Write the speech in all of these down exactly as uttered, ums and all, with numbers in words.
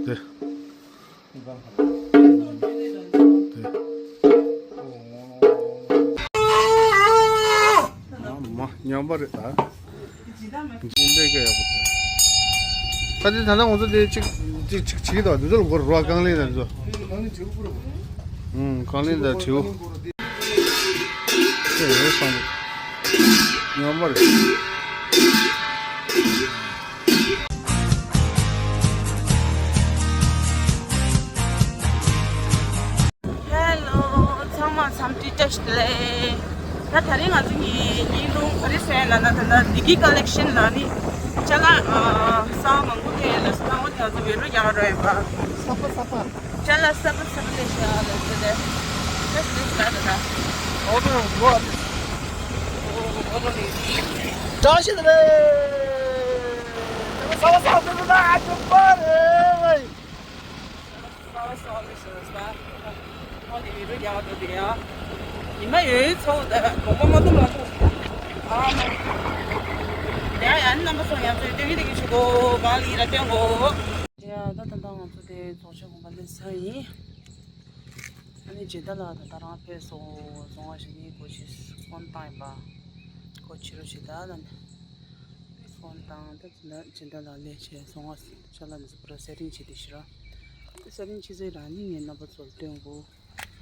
དེ། དེ། མ་ཉམས་པ་རེད་ད། འཇིན་པའི་སྐད་ཡག་པོ་འདུག་ད་དེ་ད་ལྟ་ང་ཚོ་དེ་གཅིག་གཅིག་གཅིག་བྱེད་ཀྱི་འདུག་འདི་ཚོ་ལ་སྒོར་རོགས་རྐང་ལེན་དང་འདི་ཚོ། རྐང་ལེན་དང་བྲིའུ། ཨེ་སོང་། ཉོ་མར། ཧེ་ལོ། ཚང་མ་འཚམས་འདྲི་བཀྲ་ཤིས་བདེ་ལེགས། ད་དེ་རིང་ང་ཚོ་གཉིས་ཉིན་རུང་ག་རེ་བཟོ་ཡ་ལབ་ན། ད་ལྟ་བདེ་སྐྱིད་ཀ་ལེག་ཤན་ལ་ནི་ཅ་ལག་ཨ་གསར་མང་པོ་ཐོན་ཡོད་ལ། ས་འོ་དེ་ང་ཚོ་བེད་སྤྱོད་རྒྱག་རོགས་ཡིན་པ། གསར་པ་གསར་པ། ཅ་ལག་གསར་པ་གསར་པ་ལས་ཤ་ལ་ཟེར་ཏེ། ད་ཟེར་ལ་ད་ད། འོ་དེ་འོ་དེ། བཀྲ་ཤིས་བདེ་ལེགས། ད་ས་བ་ས་བ་ད་ད་ཨ་ཅོ་པ་རེད། ཨ་སོ་ཨ་སོ་ཨ་སོ། ཨ་ནི་ཡུལ་རུ་རྒྱག་འགྲོ་དེ་ཡ། ཉི་མ་ཡོད་ཚོ་ད་དགོངས་པ་མ་ཐུབ་མ་ཐུབ། ཨ་མ། ཡ་ཡ་ནི་རྣམ་པ་ཚོ་ཡང་ཚོའི་སྟོན་གྱི་དེ་གི་ཆུ་གོ་གང་ལི་ར་སྟོན་གོ། ཡ་ད་ད་ད་ང་ཚོ་དེ་རྫོང་ཆེན་དགོན་པ་སླེབས་ཚར་ཡིན། ཨ་ནི་སྦྱིན་བདག་ལགས་ད་ད་རང་ཕེབས་སོང་། རྫོང་བ་ཞིག་ནི་སྒོ་ཕྱེ་ཕོན་བཏང་ཡིན་པ། སྒོ་ཕྱེ་རོགས་བྱེད་ད་ལ་ནི། ཕོན་བཏང་ད། ད་སྦྱིན་བདག་ལགས་ལས་བྱས་སོང་ང་། ཅ་ལག་འདི་ཚོ་པུ་ར་སེ་ཊིང་བྱེད་དེ་ཤི་ར། ད་སེ་ཊིང་བྱེད་ཚེ་རང་ནི་ངའི་རྣམ་པ་ཚོར་སྟོན་དགོས།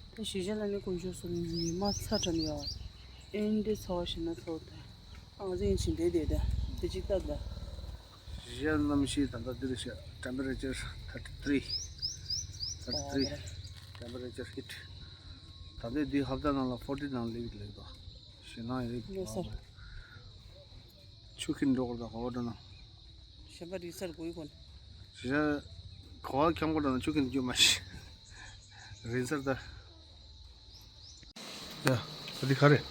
ད་གཞིས་ཆགས་ལ་ནི་དཀོན་མཆོག་གསུམ་ཉི་མ་ཚ་དྲགས་ནི་ཡོད། ཨེ་འདྲའི་ཚ་བ་ཞིག་ན་ཚོར་ད། ཨང་ཟིན་ཕྱིན་བསྡད་བསྡད་ད། དེ་གཅིག་ལྟ་ད། གཞིས་ཆགས་གནམ་གཤིས་ད་ལྟ་འདི་རེད་ཤག Temperature thirty three, thirty three temperature heat. ད་ལྟ་འདི་ཧབ་ཏ་ནང་ལ་forty ནང་སླེབས་ཀྱི་ལེགས་དོ། ཞེད་སྣང་ཡོད་རེད། ལོ་སར། ཆུ་ཁྱེར་འགྲོ་དགོས་དང་ག་བ་འགྲོ་ན། ཞེན་པ་རིག་སར་དགོས་ཡོད་གོ། ཞེ་ཆ་ག་བ་འཁྱམ་དགོས་འགྲོ་ན་ཆུ་ཁྱེར་འགྱོ་མ་ཤེས། རིག་སར་ད། ཡ། ད་འདི་ག་རེད།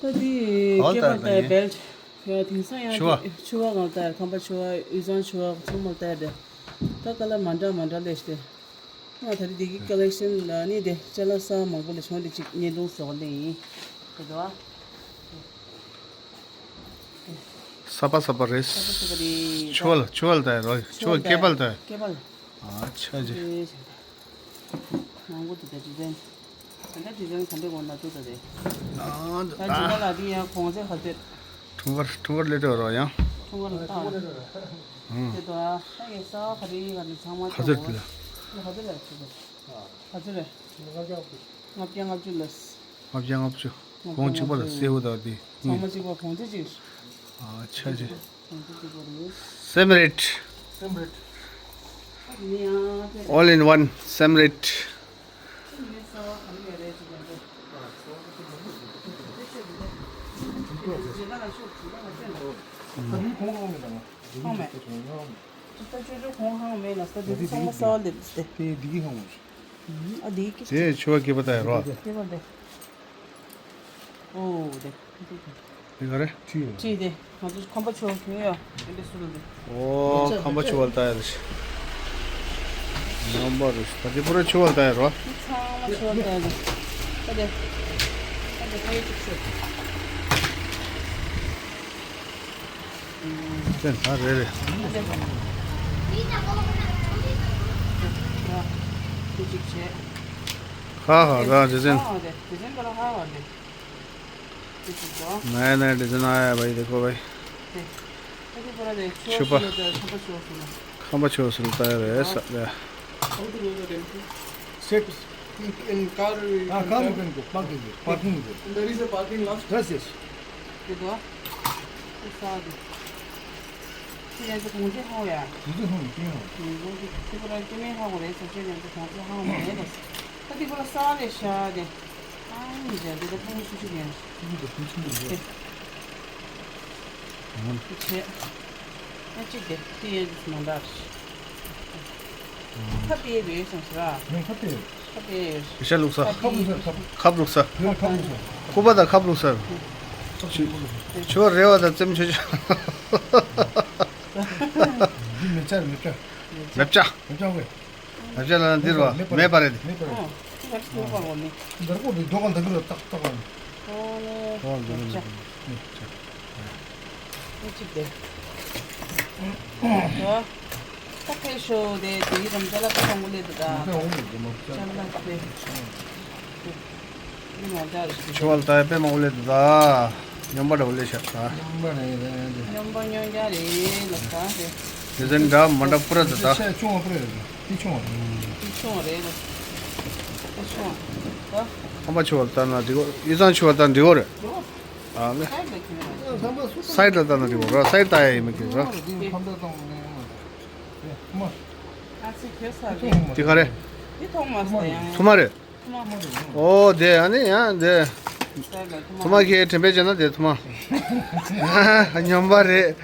ད་འདི་ག་བ་ཀེ་བལ་ད་ཡ་ཡིན། བེལ་ཊི། ཡ་དེང་སང་ཡང་ཕྱུ་པ། ཕྱུ་པ་གང་ལྟར་ཁང་པ་ཕྱུ་པ་དབུས་གཙང་ཕྱུ་པ་ཚང་མ་ལྟར་དེ། ད་ཀ་ལ་མ་འདྲ་མ་འདྲ་ལས་ཤི་དེ། ང་ད་རེས་འདི་གི་ཀ་ལེག་ཤན་ལ་ནི་དེ་ཅ་ལག་གསར་མང་པོ་ལས་བྱུང་། དེ་གཅིག་བརྙན་ཐུང་བཟོ་ག་ལེན་ཡིན། དེ་དོ་ཨ། གསར་པ་གསར་པ་རེད། གསར་པ་གསར་པ་རེད། ཕྱུ་པ་ལ་ཕྱུ་པ་ལ་ལྟ་ཡ་རོ། ཕྱུ་པ་ཀེ་བལ་ལྟ་ཡ། ཀེ་བལ། ཨ་ཆ་ཅེ། མང་པོ་འདུག་ད་ཌི་ཛའིན། ད་ལྟ་ཌི་ཛའིན་ག་འདྲ་དགོས་ན་འདུག་ད་རེད། ཨ་ད་ད་ཅི་ད་ལ་འདི་ཡང་གོང་ཚད་ག་ཚོད། ཁྲུང་ཁར་ཁྲུང་ཁར་སླེབས་འགྲོ་རོགས་ཡང་། ཁྲུང་ཁར་ལ་ལྟ་བ་རེད། ཨང་། དེ་དོ་ཨ་ད་ཡ་ས་ག་རེ་ག་རེ་ཚང་མ་ག་ཚོད་དེ་ལ། ག་ཚོད་ལ་ཆུ་ག་ཚོད་རེད། ལྔ་བརྒྱ་ལྔ་བཅུ་ལ། ལྔ་བརྒྱ་ལྔ་བཅུ། གོང་གཅིག་པ་ལ་སེའུ་དང་དེ། ཚང་མ་གཅིག་པ་གོང་ཚད་གཅིག་ཨ་ཆ་ཅེ། གོང་ཚད་གཅིག་པ་རེད། སེམས་རེད། སེམས་རེད། All in one སེམས་རེད། ཧང་མེད། ད་ཅོ་ཅོ་གོང་ཧང་མེད་ལ་ས་དེ་ཚང་མ་ས་བ་ལེབ་སྟེ། དེ་འདི་གི་ཧང་མ། ཨ་འདི་གི། དེ་ཕྱུ་པ་སྐྱེས་པ་ད་ཡ་རོ། སྐྱེས་པ་འདི། ཨོ་དེ། དེ་ག་རེ། ཁྲི་ཡོད། ཁྲི་དེ། ང་ཚོ་ཁམས་པ་ཕྱུ་པ་གྱོན་ཡོད། ཨེ་འདྲ་སུ་ལ་དེ། ཨོ་ཁམས་པ་ཕྱུ་པ་ལ་ལྟ་ཡ་རེད། ནམ་པ་རེད། ད་དེ་པུ་ར་ཕྱུ་པ་ལ་ལྟ་ཡ་རོ། ཚང་མ་ཕྱུ་པ་ལ་ལྟ་ཡ་རེད། ད་དེ། ད་དེ་ཕ་ཡུལ་གཅིག་ཤོད། ཅན་ད་རེད་རེད། ཁ་ཧ་ར་ཇེ་ཅན། ནའི་ནའི་ཌི་ཛའིན་ཨ་ཡ་བའི་དེ་ཁོ་བའི། ཕྱུ་པ། ཁམས་པ་ཕྱུ་པ་སུ་ལ་ལྟ་ཡ་རེད་ས་ལ། Set in, in car. Ah, car you can go. Parking is there. Parking is there. There is a parking lot. Yes, yes. དེ་དོ། དེ་ས་དེ། དེ་ཡང་ཚོ་གོང་ཚད་ཧང་ཡ། གོང་ཚད་ཧང་ཡ། དེ་ཧང་། དེ་གོང་ཚད་དེ་པུ་ར་སྐྱེ་དམན་ཧ་གོ་རེད། ས་ཆ་ཡང་ཚོ་གོང་ཚད་ཧང་མ་རེད། ད་དེ་པུ་ར་ས་རེད་ཤ་དེ། ཨང་ཡ་དེ་ད་ཕུང་སུ་ཆུ་ཡ། ཕུང་སུ་ཆུ་ཡ། དེ་ཆེ། ཨ་ཅིག་དེ་དེ་ཡང་ཚོ་མ་འདྲ་ཤ། ཁ་དེ་རེད་སོང་ཟེར་ར། ཁ་དེ། ཁ་དེ། ཤ་བླུགས་ས། ཁ་བླུགས་ས། ཁ་བླུགས་ས། ཁ་བླུགས་ས། སྐུད་པ་དང་ཁ་བླུགས་ས། ཆུ་རེ་བ་དང་རྩེ་མོ་ཆུ་ཆུ། འདི་མེ་བྱ་མེ་བྱ། མེ་བྱ། མེ་བྱ་ཝེ། མེ་བྱ་ལ་འདིར་བ་མེད་པ་རེད། མེད་པ་རེད། ཨོ། ཁྱི་ལ་ཁྱི་ལ་པ་ལོ་ནི། འདར་པོ་འདི་རྡོ་ག་འདི་གི་ལ་ཏག་ཏག་ལ་ནི། ཨོ་ནི། ཨོ་འདི་ནི་མེ་བྱ། མེ་བྱ། ཨོ་ཅིག་དེ། ཨོ། ད་ཕེབས་ཤོག་དེ་དེའི་རང་ཅ་ལག་ཁ་ཁོང་གོ་ལེ་དུ་ད། ཅ་ལག་དེ། ནི་མ་འདྲ་རེད། ཆུ་བལ་ལྟ་ཡ་དཔེ་མང་པོ་ལེ་དུ་ད། སྨྱོན་པ་འདྲ་བོ་ལེ་ཤག་ད། སྨྱོན་པ་རེད་རེད། སྨྱོན་པ་སྨྱོན་རྒྱ་རེད་ལ་ད་རེད། དེ་ཚོ་འདྲ་མ་འདྲ་པུ་ར་དུ་ད། ཆེ་ཆུང་བ་པུ་ར་རེད། དེ་ཆུང་བ་རེད། དེ་ཆུང་བ་རེད་ལ། དེ་ཆུང་བ་ད། ཁམས་པ་ཆུ་བལ་ལྟ་ན་འགྲིག་གོ། དབུས་གཙང་ཆུ་བལ་ལྟ་ན་འགྲིག་གོ་རེད། ཨ་ལེ། སའི་ཌི་ལ་ལྟ་ན་འགྲིག་གོ་ར། སའི་ཌི་ལྟ་ཡ་ཡིན་མི་འགྲིག་ར། དེ་ག་རེད། ཐུར་མ་རེད། ཐུར་མ་རེད། ཨོ་དེ་ཨ་ནི་ཡང་དེ། ཐུར་མ་གི་དྲན་པའི་བྱས་ན་དེ་ཐུར་མ། སྨྱོན་པ་རེད།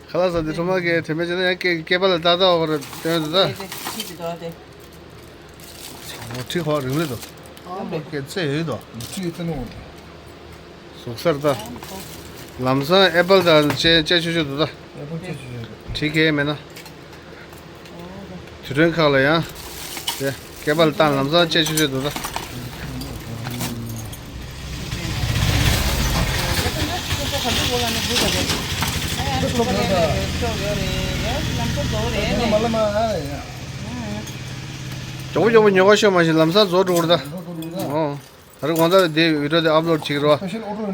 ཁ་ལག་ཟ་དེ་ཐུར་མ་གི་དྲན་པའི་བྱས་ན་ཡང་སྐེ་སྐེད་པ་ལ་ཏག་ཏག་འོ་ར་སྟོན་དུ་ད། ཨོ་ཁྲི་ཧོ་རིང་ལེ་དོ། ཨོ་མ་སྐེ་ཚེ་ཡོད་དོ། ཟུག་གཟེར་ད། ལམ་སང་ཨེ་པལ་དང་བཅས་བཅས་ཆོད་ཆོད་དུ་ད། ཨེ་པལ་བཅས་ཆོད་ཆོད་དུ། ཁྲི་ཁེ་མེད་ན། དུས་སྟོན་ཁག་ལ་ཡང་། དེ་སྐེད་པ་ལ་བཏང་ལམ་སང་བཅས་ཆོད་ཆོད་དུ་ད། མགྱོགས་པོ་མགྱོགས་པོ་ཉོ་ག་ཤོག་མ་ཤེས་ལམ་སང་རྫོགས་འགྲོ་གི་རེད་ད། ཨོ། ད་རེས་དགོང་དག་དེ་བི་ཌི་ཡོ་དེ་ཨབ་ལོཌ་བྱེད་ཀྱི་རེད་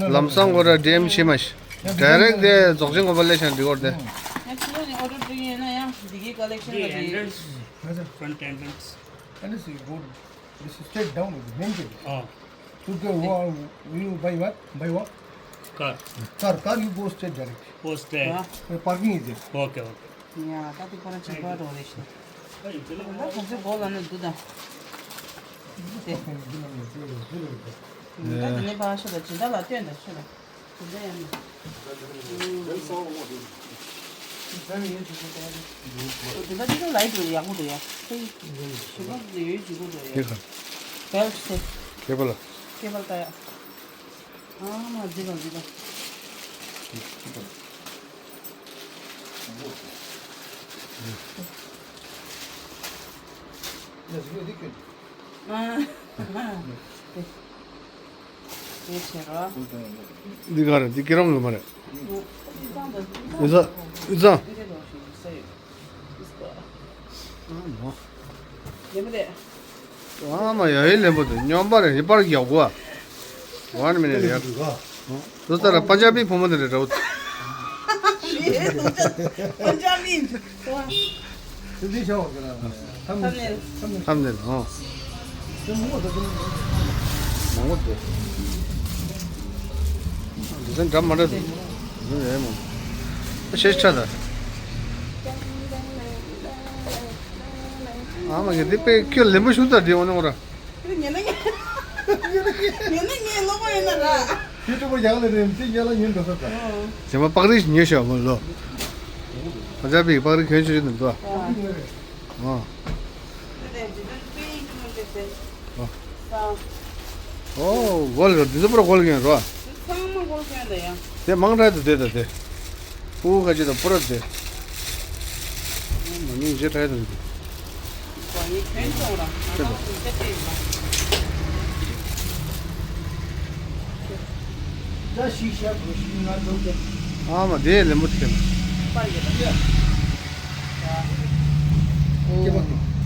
བ། ལམ་སང་ངོ་ར་ཌི་ཨེམ་བྱེད་མ་ཤེས། ཌའི་རེག་དེ་རྫོགས་ཆེན་དགོན་པ་སླེབས་ཤག་འགྲིག་གོ་རེད་དེ། ང་ཕྱི་ལོགས་ནས་ཨོ་ཌར་སྤྲད་ཡོད་ན་ཡང་འདི་གའི་ཀ་ལེག་ཤན་ལ་རེད། Front entrance. And this is good. This is straight down with the main gate. Oh. To go, you buy what? Buy what? Car. Car, car, you go straight direct. Go straight. The parking is there. Okay, okay. ཡ་ད་དེ་ཁོ་རང་ཅིག་འགྲོ་རེད་ཤག་ད་ང་ཚོའི་སྒོ་ལ་ནི་འདུག་ད། དེ། ད་དེ་ནས་ཕར་ཤོག་ད་སྦྱིན་བདག་ལ་སྟོན་ད་ཤོག་ད། སྦྱིན་བདག་ཡང་ན། སྦྱིན་བདག་དེ་ཚོ་ལ་ཡི་འགྲོ་ཡག་པོ་འགྲོ་ཡ། དེ་ཡི་ཞུ་བ་ཡོད་ཡོད་ཞུ་དགོས་འགྲོ་ཡ། དེ་ག། བེལ་ཊི་དེ། ཁེ་པ་ལ། ཁེ་པ་ལ་ལྟ་ཡ། ཨ་མ་འདི་དང་འདི་དང་། ཨ། དེ་བྱེད་རོགས། འདི་ག་རེད། འདི་ཀི་རམ་ལ་མ་རེད། དབུས་གཙང་། དབུས་གཙང་། ཨ་མ་ཡ་ཡི་ལེན་པོ་དེ་སྨྱོན་པ་རེད། ཡི་པར་ཡག་གོ། ཝན་མི་ནིཊ་ཡ། དུ་ས་ར་པན་ཇ་བི་ཕོ་མོ་དེ་རེད་འདྲ་བོ། པན་ཇ་བི། དེ་འདི་ཤ་བ་གི་ར། ཐམ་ནེལ། ཐམ་ནེལ་ཨོ། དེ་མང་པོ་དེ་མང་པོ་དེ། དེ་ཚོ་འདྲ་མ་འདྲ་དེ། དེ་ཚོ་ཡས་མོ། ཤེས་ཆ་ད། ཨ་མ་གི་འདི་དཔེ་ཁྱོད་ལེན་པོ་ཞུ་ད་དེ་འོ་ནོ་ར། ཉན་ན་ཉན། ཉན་ན་ཉན་ལོག་པ་ཡིན་ན་ར། ཁྱེད་ཀྲུང་གོ་ཡག་ལ་རེད་དེ་ཉན་ལ་ཉན་འགྲོ་ས་ད། ཟེ་མ་པག་རིགས་ཉོས་ཤག་མོ་ལོ། ཁ་ཆ་པིག་པག་རིགས་གྱོན་ཆོག་ཆོག་འདུག་ཨ། ཨ། ཨོ་གོལ་གི་འདི་ཚོ་པུ་ར་གོལ་གྱོན་རོ། ཚང་མ་གོལ་གྱོན་ད་ཡ། དེ་མང་དྲགས་དུ་དེ་ད་དེ། ཕྲུ་གུ་ཁ་ཅིག་དང་པུ་ར་དེ། མ་ནིང་རྗེས་དྲགས་དུ་དེ། ཁྱོད་ཚོ། ཨ་མ་དེ་ལེན་པོ་དེ།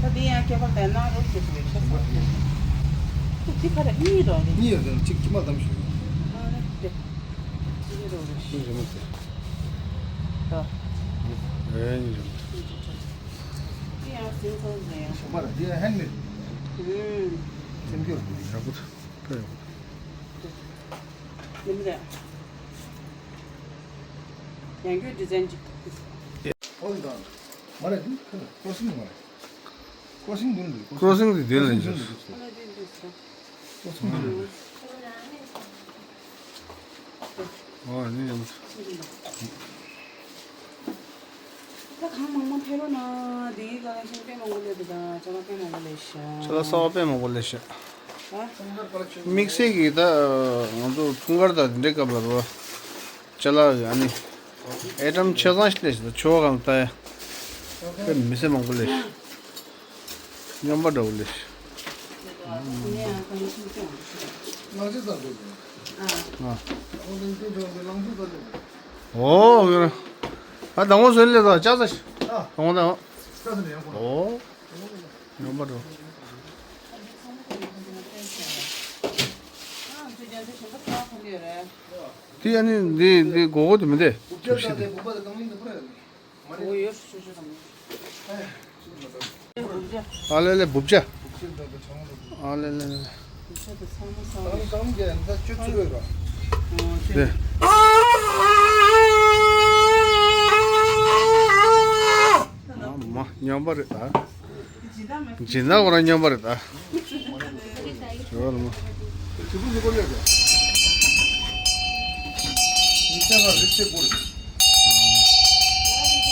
ད་དེ་ཡང་སྐྱེ་བ་དེ་ན་རོ་སྐྱེ་བའི་ཆ་ཚང་དེ་ཁ་ར་གཉིས་རོ་རེད། གཉིས་ཡོད་དེ་གཅིག་ཁྱི་མ་དམ་ཞུ། ཨ་རེད་དེ། གཉིས་རོ་རེད། གཉིས་རེད་མོ་དེ། ད། ཨེ་གཉིས་རེད་མོ། དེ་ཡང་སེམས་ཚང་ཟེར་ཡང་། ཞོགས་པ་ར་དེ་ཡང་ཧན་མེད། ཨུམ། སེམས་སྐྱོ། ཡག་པོ་འདུག་དཔེ་ཡག་པོ་འདུག་ལེམ་རེད། ཡང་སྐྱོ་ཌི་ཛའིན་ཅིག་ཨོ་ཡིན་ད། མ་རེད་འདི་ཁ་ལ་ཀོ་སིང་མ་རེད། ཀོ་སིང་འདུག་འདུག་ཀོ་སིང་འདི་དེ་ལ་ཡིན་ཀོ་སིང་འདུག་འདུག་ཨ་ལ་འདི་འདུག་ཟེར། ཀོ་སིང་འདུག་འདུག་ཨོ་ནི་ཡང་། ད་གང་མང་མང་ཕེབས་རོགས་གནང་། དེའི་ཀ་ལེག་ཤན་དཔེ་མང་པོ་སླེབས་འདུག་ད་ཅ་ལག་དཔེ་མང་པོ་སླེབས་ཤག་ཅ་ལག་གསར་པ་དཔེ་མང་པོ་སླེབས་ཤག་དམིགས་བསལ་གྱིས་ད་ང་ཚོ་འཁྲུངས་སྐར་དང་དེ་འདྲའི་སྐབས་ལ་རོ། ཅ་ལག་ཨ་ནི་ཨེ་ཊམ་ཆ་ཚང་ཞིག་སླེབས་ཤག་ད་ཆོ་ག་གང་ལྟ་ཡ། དཔེ་མི་སེར་མང་པོ་སླེབས་ཤག་སྨྱོན་པ་འདྲ་བོ་ལས། ཨོ་ཡོད། ཨ་དང་པོ་བཟོས་ལས་ད་ཅག་ས་ཤི། དང་པོ་དང་། ཨོ། ངོ་མ་འགྲོ། དེ་ཨ་ནི་འདི་འདི་སྒོར་སྒོར་དེ་མི་འདི། ཨ་ལེ་ལེ་སྦུབ་ཆ། ཨ་ལེ་ལེ་ལེ། དེ། ཨ་མ་སྨྱོན་པ་རེད་ད། སྦྱིན་བདག་ཁོ་རང་སྨྱོན་པ་རེད་ད། ཞོར་མ།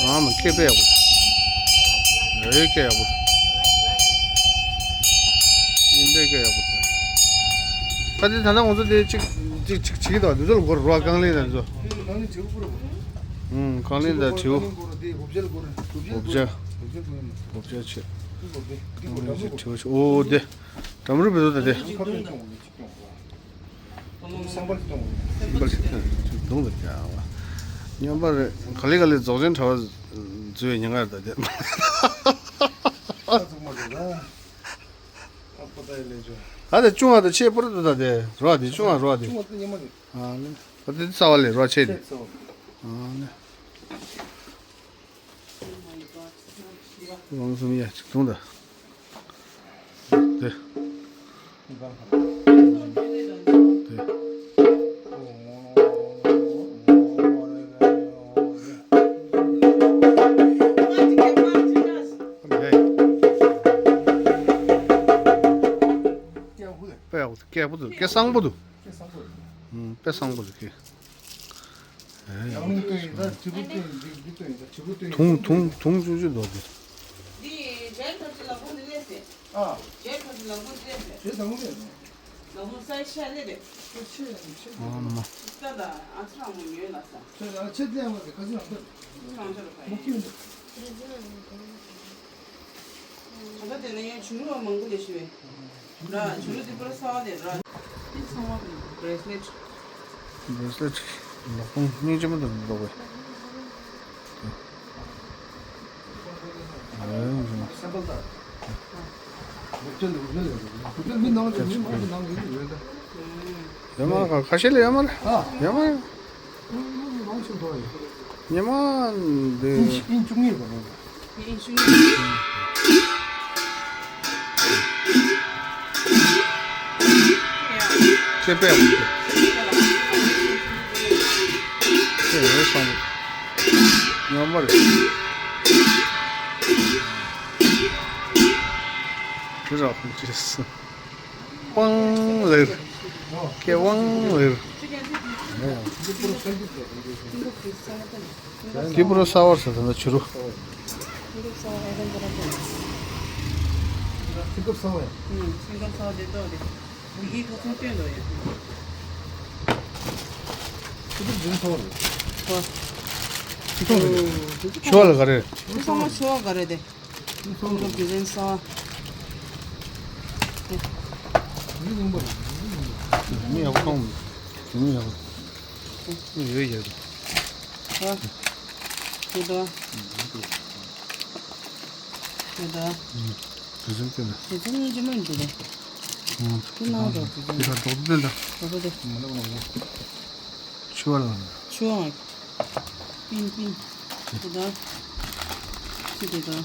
ཨ་མ་སྐད་དཔེ་ཡག་པོ། རེད་སྐད་ཡག་པོ། ཨིན་པའི་སྐད་ཡག་པོ། ད་དེ་ད་ལྟ་ང་ཚོ་དེ་གཅིག་གཅིག་གཅིག་བྱེད་ཀྱི་འདུག་འདི་ཚོ་ལ་སྒོར་རོ་རྐང་ལེན་དང་འདི་ཚོ། ཨུམ་རྐང་ལེན་དང་དྲིའུ། སྦུབ་ཆ། སྦུབ་ཆ་ཆེ། ཨོ་དེ། འགྲམ་རུ་བེ་དོ་ད་དེ། སམ་བར་ཅིག་ཐོན། སྙོམས་པར་ག་ལེ་ག་ལེ་རྫོགས་ཆེན་གྲྭ་པ་འཛུལ་བའི་ཉེན་ཁ་ད་དེ། ད་དེ་ཅུང་ང་དང་ཆེ་པོ་རེད་ད་དེ་རོ་དེ་ཅུང་ང་རོ་དེ། ཨ་ནི་ད་དེ་རྩ་བ་ལས་རོ་ཆེ་དེ། ཨ་ནི། ལོང་སུམ་ཡ་ཅིག་ཐུང་ད། དེ། དེ། དཔེ་ཡག་པོ་འདུག་སྐད་པོ་འདུག་སྐད་གསང་པོ་འདུག་ཨུམ་དཔེ་གསང་པོ་འདུག་སྐད། ཡང་ནི་སྟོན་ཡིན་ད་དྲིལ་བུ་སྟོན་ཡིན་འདི་འདི་སྟོན་ཡིན་ད་དྲིལ་བུ་སྟོན་ཡིན། དུང་དུང་དུང་ཆུང་ཆུང་འདུག་སྟེ། འདི་རྒྱལ་ཁབ་ཀྱི་ལག་པ་འདི་ལས་སེ། ཨ། རྒྱལ་ཁབ་ཀྱི་ལག་པ་འདི་ལས་སེ། རྒྱལ་དང་པོ་ལས་སེ། ལག་པ་སའི་ཆ་ལས་རེད། ཁོ་ཆེ་ཡང་ཆེ། ཨ་མ། ད་ད་ཨ་ཚ་རང་མོ་ཉོས་ལ་ས། ཁྱོད་ལ་ཆེ་ལས་ཡང་ལ་ཁ་སི་རང་ད། རང་ཆ་རུ་ཁ་ཡིན། མུ་ཁྱུད་འདུག་ད་ལྟ་དེ་ན་ཡང་ཆུང་རུ་མང་པོ་ལས་ཤི་བས། ར་ཆུང་རུ་དེ་པར་ས་བ་དེ་ར། དེ་ཚང་མ་བྷེ་སི་ལེཊ། བྷེ་སི་ལེཊ། ལག་པ་སྙིང་རྗེ་མོ་དང་འགྲོགས་པས། ཡོད་མ་རེད་ཁ་ཤས་ལ་ཡོད་མ་རེད། ཡོད་མ་རེད། ཉི་མ་འདི། ཨིན་ཅུང་ངེས་པ་རེད། ཁྱེད་པས་འོང་། ཁྱེད་རེད་སོང་། ཉི་མ་རེད། དེ་ར་ཁོང་ཅི་སོང་། དབང་ལེར། ཀེ་དབང་ལེར། ཏི་པུ་ར་སོ་ཝར་ཟེར་ད་ཆུ་རུ། ཆུ་བ་ལ་ག་རེ། ཆུ་བ་ལ་ག་རེ། ཁོང་ཚོ་བི་ཟན་ས། མི་ཡག་པོ་གཏོང་། མི་ཡག་པོ། མི་ཡོད་ཡོད། ཧ། དེ་ད། དེ་ད། བི་ཟན་དེ་ལ། བི་ཟན་གཉིས་ཀྱི་མི་འདུག་རེད། ཁྱེད་ནང་འགྲོ་བི་ཟན། དེ་ལ་འགྲོ་དུས་ད། འགྲོ་དུས། ཆུ་བ་ལ། ཆུ་བ། པིན་པིན། དེ་དང་། ཅི་དེ་དང་།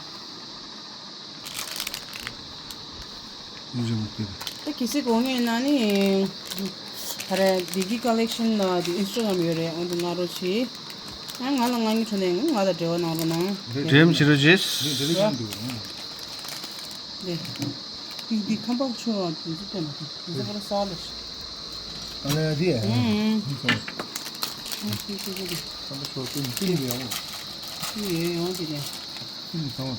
ཨིན་ཇི་མ་དེ། ད་གལ་སྲིད་དགོས་ངེས་ན་ནི། ད་རེས་བདེ་སྐྱིད་ཀ་ལེག་ཤན་ལ་དེ་ཨིན་སི་ཊ་གྷ་རམ་ཡོད་རེད། འོ་འདི་ང་རོ་ཆི། ཨ་ང་ལ་ང་གཉིས་ཁྲོད་ནས་ང་དང་འབྲེལ་བ་གནང་རོགས་གནང་། འགྲེམས་བྱེད་རོགས་བྱེད། དེ། འདི་འདི་ཁམས་པ་ཆུ་བ་དེ་ཚོ་སྟོན་པ་དེ་ཚོ་ཁོ་ར་ས་ལ་ཤི། ཨ་ལེ་དེ། ཨུམ། ཨུམ། ཨུམ། ཁམས་པ་ཆུ་བ་སྟོན་སྟོན་ཡོང་། ཡོང་ཡོང་དེ་ནས། ཨུམ། ཚང་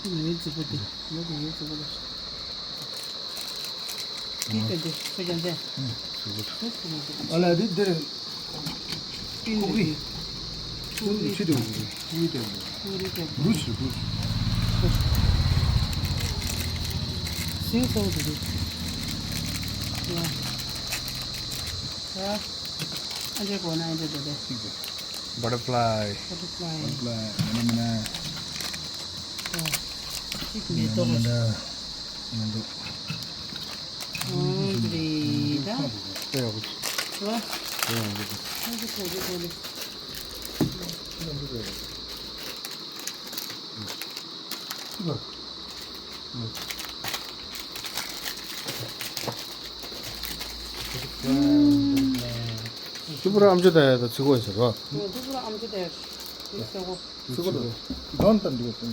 མ། ཡོད་རྫི་པོ་དེ། ཡོད་དེ་ཡོད་རྫི་པོ་དེ། དེ་དེ་དེ་ཁྱོད་ཀྱང་དེ། ཨ་ལ་དེ་དེར། ཁུག་རི། ཁུག་རི་ཆུ་དེ་ཁུག་རི་དེ། ཁུག་རི་དེ། རུ་ཆུ་རུ། སིང་སོང་དེ་དེ། ཡ། ཡ། ཨ་འདྲེ་གོ་ན་ཨ་འདྲེ་དེ་དེ། བ་ཊར་ཕ་ལའི། བ་ཊར་ཕ་ལའི། བ་ཊར་ཕ་ལའི། མ་ན་མ་ན། གཅིག་མེ་ཏོག་ང་འདྲ་ང་འདུག་ཨང་དེ་རེད་ད། ཨེ་ཡག་པོ་བྱུང་། ལ། ཨེ་ཡག་པོ་བྱུང་། ཁོ་ཚོ་ཁོ་ཚོ་ཁོ་ཚོ། ཁྱི་པ། ཁྱི་པ་ར་ཨམ་ཅོག་ད་ཡ་ད་ཚིག་གོ་ཡ་ཟེར་བ། ཁྱི་པ་ར་ཨམ་ཅོག་ད་ཡ་ཚིག་གོ། ཚིག་གོ་ད་དོན་དང་འདུག་ཡ།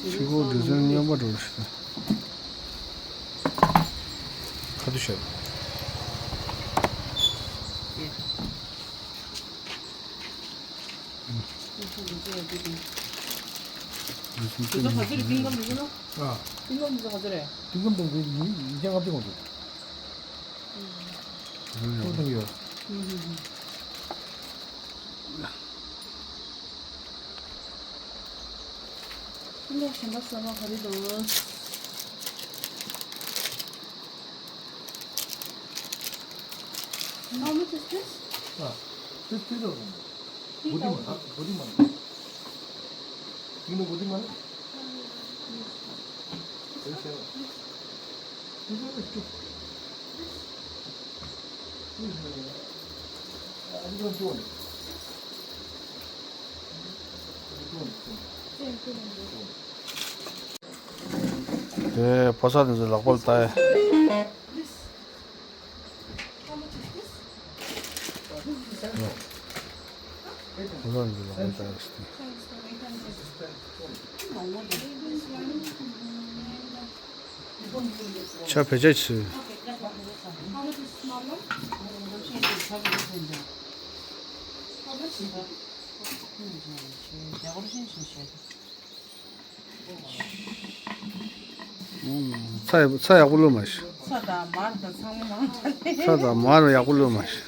ཚིག་གོ་ཌི་ཛའིན་རྙིང་པ་འགྲོ་ཞིག་ཁ་ཐུག་ཤར། དེ་ཚོ་ག་ཚོད་རེད། ཏིང་ཀམ་དེ་ཚོ་ལ། ཨ། ཏིང་ཀམ་དེ་ཚོ་ག་ཚོད་རེད། ཏིང་ཀམ་དེ་ཚོ་ཉིས་བརྒྱ་ལྔ་བཅུ་ཙམ་འདུག་ཨུ། ཏིང་ཡོད། ཨུ་ཧུ་ཧུ། ཏིང་ཀམ་གཞན་པ་གསར་པ་ག་རེ་འདུག How much is this? Ah, this three thousand. Three thousand. Body mana, body mana. You know body mana? Very same. This one is two. This is, uh, I don't know, two hundred. Two hundred, two hundred. དེ་ཕོ་གསར་དེ་ཚོ་ལག་པ་ལ་བལྟ་ཡ། ཕོ་གསར་དེ་ཚོ་ལག་པ་ལ་བལྟ་ཡ་ཞིག་དེ། ཆ་བེད་སྤྱོད་བྱེད། ཚྭ་ཡག་ཚྭ་ཡག་པོ་བླུགས་མ་ཤི། ཚྭ་དང་མར་དང་ཚང་མ་མང་དྲགས། ཚྭ་དང་མར་ཡག་པོ་བླུགས་མ་ཤི།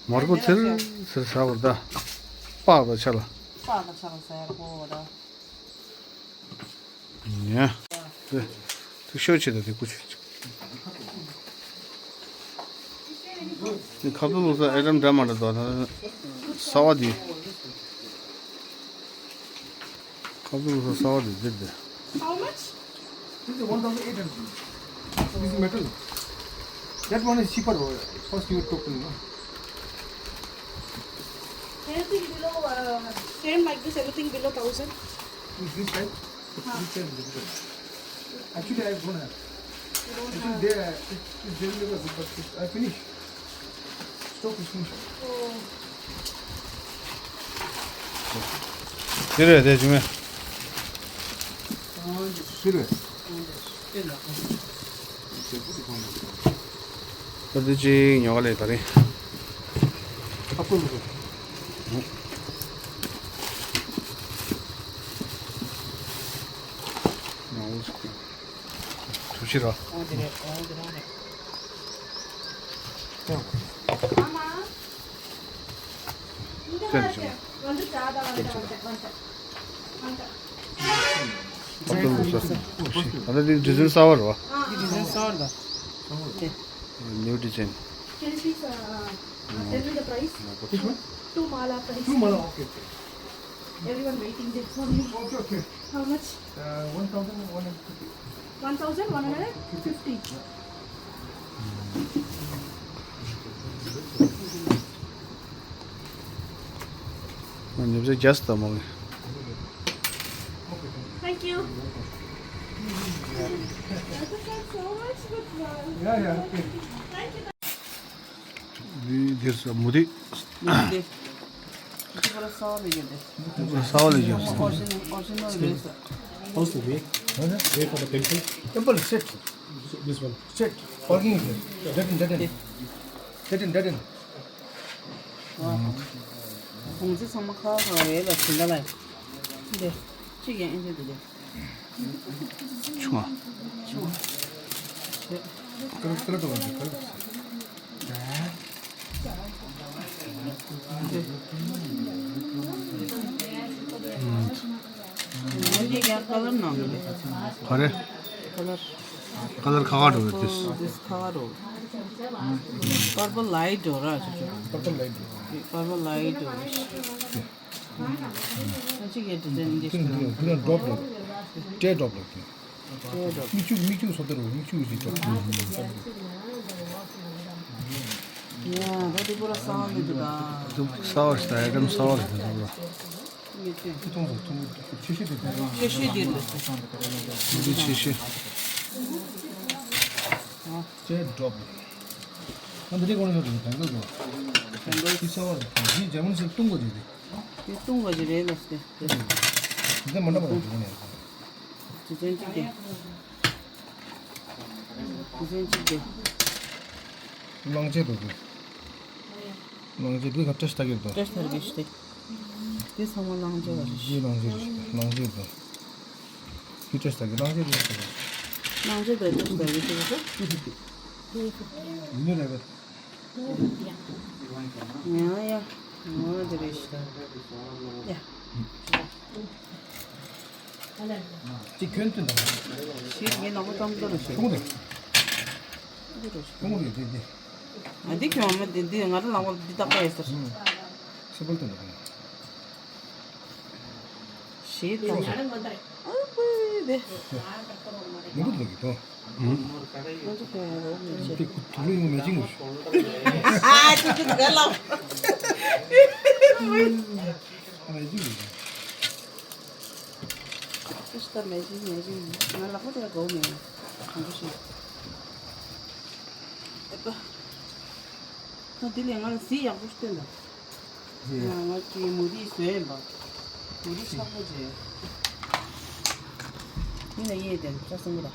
མར་ཁུ་ཚིལ་ཚིལ་ཟ་བར་ད། སྤགས་དང་ཆ་ལ། སྤགས་དང་ཆ་ལ་ཟ་ཡག་པོ་ར། ཉ། དེ་དེ་ཤོད་ཆེ་ད་དེ་ཀུ་ཆེ། དེ་ཁ་ཐུག་ལུག་ས་ཨེ་ཏམ་འདྲ་མ་འདྲ་འདུག་ད་གསར་པ་དེ། ཁ་ཐུག་ལུག་ས་གསར་པ་དེ་འདིར་དེ། How much? This is one thousand eight hundred. This is metal. That one is cheaper. First you took, you know. Anything below, uh, same like this, anything below thousand? Is this type? Huh. This type is difficult. Actually, I don't have. You don't Actually, have. They, it, it's very good, but it, I finish. Stock is finished. Oh. དེ་རེད་དེ་ཅི་མེད། དེ་རེད། ད་དེ་ཅི་ཉོ་ག་ལས་ག་རེ། ཨ་ཕོ་ལོ། ཐུགས་རྗེ་ཆེ། ཨ་ལ་འདི་ཌི་ཛའིན་གསར་པ་རེད་བ། འདི་ཌི་ཛའིན་གསར་པ་རེད་བ། New design. Can you please, uh, uh, tell me the price? Which one? Two mala price. Two mala, okay, okay. Everyone waiting there for you. Okay, okay. How much? Uh, one thousand one hundred fifty. One thousand one hundred fifty. ཉོ་ཆ་རྒྱས་སུ་བཏང་མ་གི། Thank you. Thank you so much. Good one. Yeah, yeah, okay. Thank you. འདི་འདིར་ས་མུ་ཏིག་མུ་ཏིག་དེ། ཐུག་པ་ལ་གསར་པ་ལས་ཀྱང་དེ། ཐུག་པ་ལ་གསར་པ་ལས་ཀྱང་སོང་། ཨོ་རི་ཇི་ནལ་ཨོ་རི་ཇི་ནལ་རེད་ས། What's the weight? Huh? Weight for the pencil? Pencil straight. This one. Straight. Parking is there. Dead end, dead end. Dead end, dead end. ཁོང་ཚོ་ཚང་མ་ཁ་ཁ་རེད་ལ་ཟིན་ག་ལ། འདི་གཅིག་ཡང་ཨེ་འདྲ་འདུག་གས། ཆུང་བ། ཆུང་བ། ཀར་ཀར་དུ་བ་ཀར། འདི་ཀ་ལར་ནང་གི་རེད། ག་རེ། ཀ་ལར། ཀ་ལར་ཁ་ཁ་འགྲོ་རེད་དེ། འདི་ཁ་ཁ་འགྲོ། Purple light འགྲོ་ར་ཆུ་ཆུ། Purple light འགྲོ། པར་པ་ལ་ཡི་འགྲོ་རེད། ཨ་ཅིག་གི་འདྲི་དེ་འདི་འདི་འདི་འདི་འདྲ་འགྲོབ་ལ། ཏྲེ་འགྲོབ་ལ། ཏྲེ་འགྲོབ། མིག་ཆུ་མིག་ཆུ་སོ་ཏེ་རུ་མིག་ཆུ་ཞིག་འགྲོབ། ཡ་ད་དེ་པུ་ར་སའོ་མི་འདུག་ད། འདུག་སའོ་ཞིག་ད་ཡ་ཀམ་སའོ་ཞིག་ད་འདུག་ལ། མི་ཆུ། ཏི་ཐུང་སོ་ཐུང་ཆེ་ཤོས་དེ་ད། ཆེ་ཤོས་དེ་ལ། འདི་ཆེ་ཤོས། ཏྲེ་འགྲོབ། ཨ་འདི་རེ་གོ་ནས་ཡོད་དེ་བེང་གལ་གོ། བེང་གལ། ཏི་སའོ་ཞིག་ད་འདི་ཇར་མན་སི་བཏུང་གོ་ཅིག་དེ། དེ་བཏུང་བ་ཞིག་རེད་ལ་སྟེ། དེ་མ་འདྲ་བ་རེད་དེ་ནས། དེ་ཅན་གཅིག་དེ། དེ་ཅན་གཅིག་དེ། གླང་ཆེན་དུ་དེ། གླང་ཆེན་དེ་ག་བཀྲ་ཤིས་རྟགས་བརྒྱད་དོ། བཀྲ་ཤིས་རྟགས་བརྒྱད་ཞིག་དེ། དེ་ཚང་མ་གླང་ཆེན་བ་རེད། དེ་གླང་ཆེན་རེད། གླང་ཆེན་དོ། དེ་བཀྲ་ཤིས་རྟགས་བརྒྱད་གླང་ཆེན་རེད། གླང་ཆེན་དང་བཀྲ་ཤིས་རྟགས་བརྒྱད་དེ་རེད། ཡིན་ནི་རེད་པས། ཡ་ཡ། ངོ་དེ་རེད་ཤག་ཡ། ཅིག་གྱོན་ཐུན་དང་། ཞིག་ངའི་ནག་པོ་ཙམ་ཙམ་རེད་ཤག་ཐུང་དེ། ཐུང་རེད་དེ་དེ། ཨ་འདི་གྱོན་མ་འདི་འདི་ང་རང་ནག་པོ་འདི་ཏག་ཏག་ཡོད་ཟེར། སེ་པལ་དེ་འདུག་ཞེས་དང་། ཨ་ཁུ་དེ། མི་འདུག་ལོ་གི་དོ། ང་ཚོ་ཁོང་རང་མི་བྱེད། དེ་ཁུ་ཐུག་ལོ་ཡོང་མེད་ཅིང་། ཨ་ཅི་ཅི་དགའ་ལ། མེད་ཅིང་། ཅི་ཞིག་ད་མེད་ཅིང་མེད་ཅིང་ང་ལག་པ་དེ་དགའ་མེད། གང་གི་ཞིག་ཨེ་པ། ད་དེ་ལས་ང་ལ་གཟི་ཡག་པོ་ཞིག་སྟོན་དང་། ཡ། ང་ཅི་མུ་ཏིག་བཟོས་ཡིན་པ། མུ་ཏིག་ཆག་པོ་བྱས། མི་ལ་ཡེ་དེ་ལ་ཅག་སོང་གི་ར།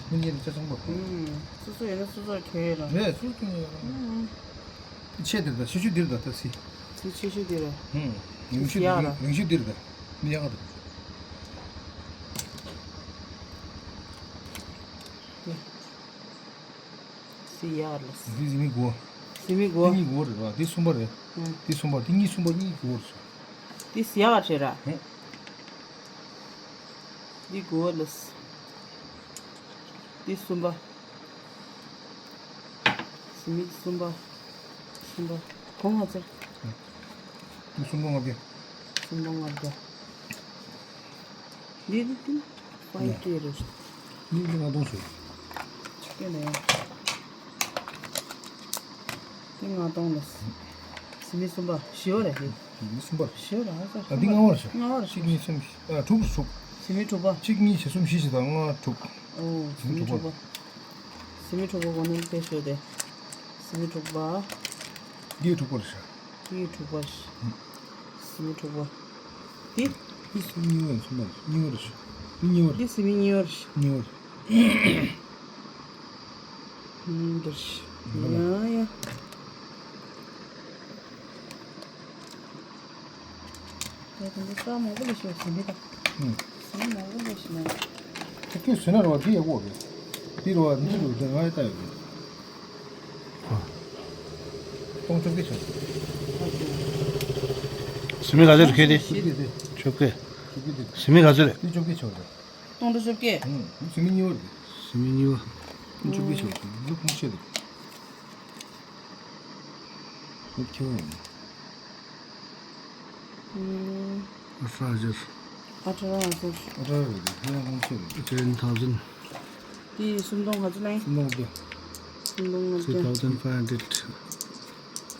མི་ལ་ཡེ་དེ་ལ་ཅག་སོང་པ། ཨུམ། སོ་སོ་ཡོད་ན་སོ་སོར་ཁྱེར་ཡོད་ར། རེད་སོ་སོ་ཡོད་ར། ཨུམ། ཆེ་དེར་ད་ཆེ་ཆུ་དེར་ད་ད་སི། སི་ཆེ་ཆུ་དེར། ཨུམ། རིང་ཆུ་ཡག་ར། རིང་ཆུ་དེར་ད། མི་ཡག་ག་ད། སི་ཡ་ར་ལ། འདི་ཟི་མི་གོ། ཟི་མི་གོ། འདི་གཉིས་གོ་རེད་བ། འདི་གསུམ་པ་རེད། ཨང་། འདི་གསུམ་པ། འདི་གཉིས་གསུམ་པ་གཉིས་གོ་རེད། འདི་སི་ཡ་ར་བྱེད་ར། ཧུང་། འདི་གོ་ལ། འདི་གསུམ་པ། ཟི་མི་གསུམ་པ། གསུམ་པ། གོང་ང་ཚོ། འདི་གསུམ་པ་ལྔ་བརྒྱ། གསུམ་པ་ལྔ་བརྒྱ། འདི་འདི་འདི་ཕའི་ཊི་རེད། འདི་འདི་ལྔ་སྟོང་ཞིག་ཆུ་སྐྱོན་ལ་ཡ། འདི་ལྔ་སྟོང་ལ། ཟི་མི་གསུམ་པ་བཞི་བ་རེད་འདི། འདི་གསུམ་པ། བཞི་བ་རེད་ཨ་ཙི། ཨ་འདི་ལྔ་བ་རེད་ཤག་ལྔ་བ་རེད། གཅིག་གཉིས་གསུམ་བཞི། ཨ་དྲུག་དྲུག་ཟི་མི་དྲུག་པ། གཅིག་གཉིས་བཞི་གསུམ་བཞི་བཞི་དང་ལྔ་དྲུག་ཨོ་ཟི་མི་དྲུག་པ། ཟི་མི་དྲུག་པ། གོ་ནོར་དེ་ཤོད་དེ། ཟི་མི་དྲུག་པ། འདི་དྲུག་པ་རེད་ཤག་འདི་དྲུག་པ་རེད། ཟི་མི་དྲུག་པ། འདི། འདི་ཟི་མི་གཉིས་པ་ཡིན་གསུམ་པ་གཉིས་པ་རེད་ཤག་འདི་གཉིས་པ་རེད། འདི་ཟི་མི་གཉིས་པ་རེད། གཉིས་པ་རེད། ཧུམ་འདིར་ཤི། ཡ་ཡ། ཡ་དེ་འདི་ས་མང་པོ་ལས་ཤོར་ཟིན་པས་ད། ཧུམ། ཟིན་མང་པོ་ལས་ཤི་ན། ཁྱོད་ཁྱོད་ཟིན་ན་རོ་འདི་ཡག་པོ་རེད། འདི་རོ་འདི་རོ་འདི་ང་ཡི་ལྟ་ཡོད་རེད། སྟོང་བཅོ་བརྒྱད་ཆགས། ཟིན་མི་ག་ཚོད་རེད་ཁྱོད་དེ། བཅོ་བརྒྱད་དེ། བཅོ་བརྒྱད། བཅོ་བརྒྱད་དེ། ཟིན་མི་ག་ཚོད་རེད། འདི་བཅོ་བརྒྱད་ཆགས་རེད། སྟོང་དང་བཅོ་བརྒྱད། ཨུམ། ཟིན་མི་གཉིས་པ་རེད། ཟིན་མི་གཉིས་པ། ཨུམ། བཅུ་གཅིག་བྱས་ཡོད། ལུག་མི་ཆེ་རེད། ལུག་ཁྱེར་བ་ཡིན། ཨུམ། ཨ་ཁྲ་ཧ་ཇར། ཨ་ཁྲ་ཧ་ཇར། ཨ་ཁྲ་ཧ་རེད། ཁྱེད་རང་ཆེ་རེད། Ten thousand། དེ་སུམ་སྟོང་ག་ཚོད་ལེན། སུམ་སྟོང་དེ། སུམ་སྟོང་ལྔ་བརྒྱ། Three thousand five hundred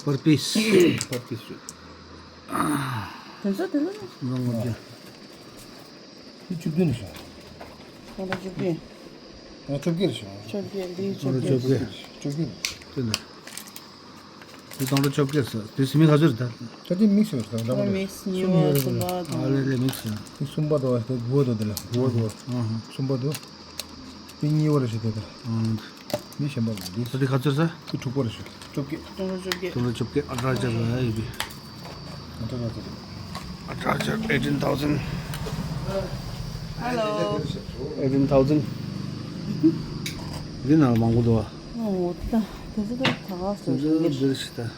per piece. Per piece རེད། དེ་ཚོ་དེ་ཚོ། སུམ་སྟོང་ལྔ་བརྒྱ། འདི་བཅུ་བདུན་རེད་ཤག་སྟོང་ཕྲག་བཅུ་བདུན། ཨ་བཅོ་བརྒྱད་རེད་ཤག་བཅོ་བརྒྱད། འདི་བཅོ་བརྒྱད། བཅོ་བརྒྱད་རེད། བཅོ་བརྒྱད་རེད། དེ་ལ། འདི་སྟོང་ཕྲག་བཅོ་བརྒྱད་ཟེར། དེ་ཟི་མི་ག་ཚོད་རེད་ད། ད་དེ་མིག་སི་རེད་ད། ད་མིག་སི་གཉིས་པ་གསུམ་པ་དང་། ཨ་ལེ་ལེ་མིག་སི་ཡ། དེ་གསུམ་པ་དང་དེ་དགུ་པ་དང་དེ་ལ་དགུ་པ་དང་། ཨ་ཧ། གསུམ་པ་དང་། དེ་གཉིས་པ་རེད་ཤག་དེ་ད། ཨ། མི་གཞན་པ་རེད་འདི། ད་དེ་ག་ཚོད་ཟེར། དེ་དྲུག་པ་རེད་ཤག་བཅོ་བརྒྱད། སྟོང་ཕྲག་བཅོ་བརྒྱད། སྟོང་ཕྲག་བཅོ་བརྒྱད། ཨ་ཁྲ་ཧ་ཇར་ལ་ཡོད་པས། ཨ་ཁྲ་ཧ་ཇར། ཨ་ཁྲ་ཧ་ཇར། Eighteen thousand། Hello། Eighteen thousand། འདི་ནང་ལ་མང་པོ་འདུག་ཨ། ཨོ་ད་དེ་ཚོ་ད་ག་ཟེར་འདི་འདི་རེད་ཤག་ད།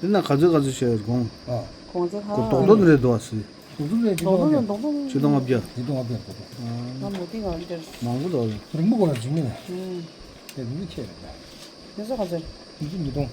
འདི་ན་ག་ཚོད་ག་ཚོད་བྱས་ཡོད་གོང་། ཨ། གོང་ཚད་ཧ། གོ་རྡོག་རྡོག་འདི་རེད་འདུག་ཨ་སི། རྡོག་རྡོག་རེད། ཆིག་སྟོང་ལྔ་བརྒྱ། རྡོག་རྡོག་ཆིག་སྟོང་ལྔ་བརྒྱ། ཆིག་སྟོང་ལྔ་བརྒྱ་རྡོག་རྡོག་ང་མོ་ཏི་ང་འདིར། མང་པོ་འདུག་ཨ། རིང་པོ་གོ་ལ་འཇིགས་མེད་ལ། ཧུམ། དེ་འདི་ཆེ་རེད་ད། དེ་ཚོ་ག་ཚོད། འདི་ཚོ་ཉིས་སྟོང་།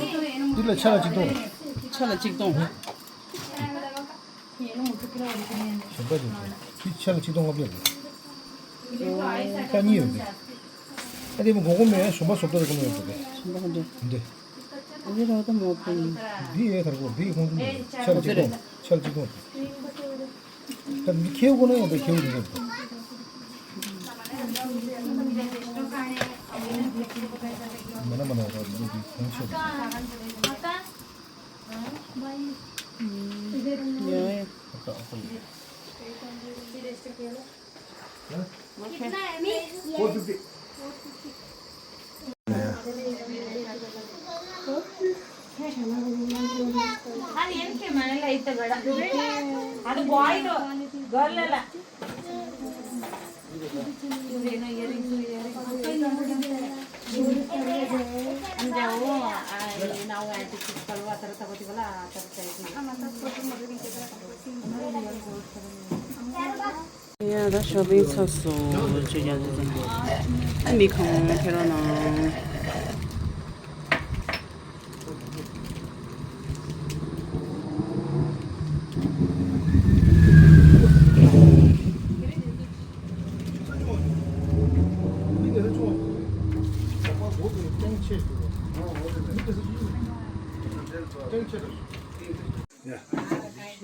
འདི་ལ་ཆ་ལ་ཆིག་སྟོང་། ཆ་ལ་ཆིག་སྟོང་། གཞན་པ་ཅིག་འདི་ཆ་ལ་ཆིག་སྟོང་ལྔ་བརྒྱ་རེད། ཆ་གཉིས་ཡོད་འདི། ཨ་དེ་མོ་གོང་གོང་མེད་གཞན་པ་བཟོ་ལྟ་རེ་གོང་མེད་ཡོད་འདི། གཞན་པ་གོང་འདི། འདི། འདི་རོ་ད་མོ་པིན། འདི་ཡས་ཐར་གོ་འདི་ཁོང་ཚོ་ཆ་ལ་ཆིག་སྟོང་། ཆ་ལ་ཆིག་སྟོང་། ད་མི་ཁེའུ་ཁོ་ན་ཡང་ད་ཁེའུ་རེད། མ་ན་མ་ན་ད་མི་འདི་ཁོང་ཆོད། ཡ་ཡ། ད་ཨ་ཁོ་ཡ། ཡ་ད་ཤོ་པིང་ཚར་སོང་། ཅོ་ཅོ་ཅོ་ཅོ། ཨ་མི་ཁང་ཁེ་རོ་ནང་།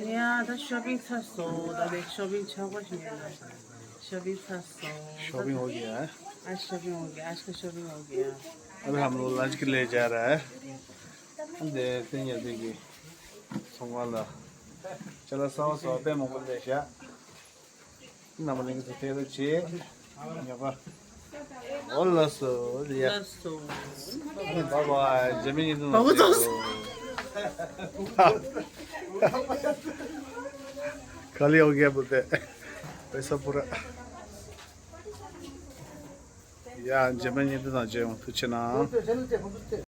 ཡ་ད་ཤོ་པིང་ཚར་སོང་། ད་ནི་ཤོ་པིང་ཆགས་པ་ཞིག་ཡིན་ན། ཤོ་པིང་ཚར་སོང་། ཤོ་པིང་ཧོ་གི་ཡ། ཨ་ཤོ་པིང་ཧོ་གི། ཨ་ཤ་ཤོ་པིང་ཧོ་གི་ཡ། अभी हम लोग लंच के लिए जा रहा है। देखते हैं अभी की सोमवार ला। चला सवा सौ पे मोकल दे शा। नमलिंग से तेरे चे। ཉོ་ག་འོ་ལགས་སོ། ཡ། ལགས་སོ། བཱའི་བཱའི། རྗེས་མའི་ཉིན་དུ། बाबू दोस्त। खाली हो गया बोलते। पैसा पूरा। ཡ། རྗེས་མའི་ཉིན་དུ་ནང་མཇལ་ཡོང་། ཐུགས་རྗེ་གནང་།